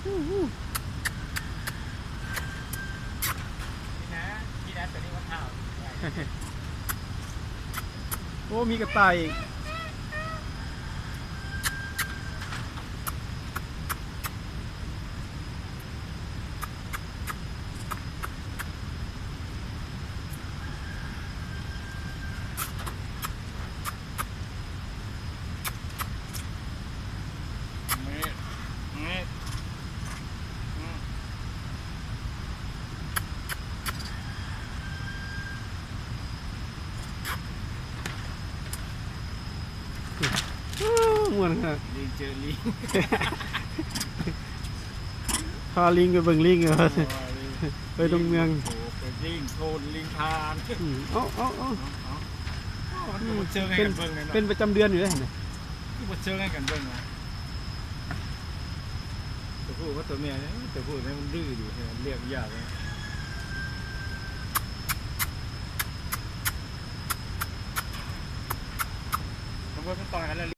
ນີ້ນະ ນີ້ນະ ຕົວນີ້ມັນເຖົ້າ. ໂອ້ ມີກະຕ່າຍອີກ. ໂອ້ ມ່ວນຂະໜາດ ລິງເຈີລິງ ພາລິງໄປເບິ່ງລິງ ເອີ ໄປດົງເມືອງ ໂອ້ ໄປລິງໂທນລິງທານ. ອືມ ເອົາ ເອົາ ເອົາ ເອົາ ມັນກໍບໍ່ເຊີງໃຫ້ກັນເບິ່ງເນາະ ເປັນປະຈຳເດືອນຢູ່ເດ້ ຄືບໍ່ເຊີງໃຫ້ກັນເບິ່ງນະ. ຕົວຜູ້ກັບຕົວແມ່ນີ້ ຕົວຜູ້ນີ້ມັນດື້ຢູ່ ລຽກຍາກເລີຍ ມັນບໍ່ຕ້ອງກັນແລ້ວ.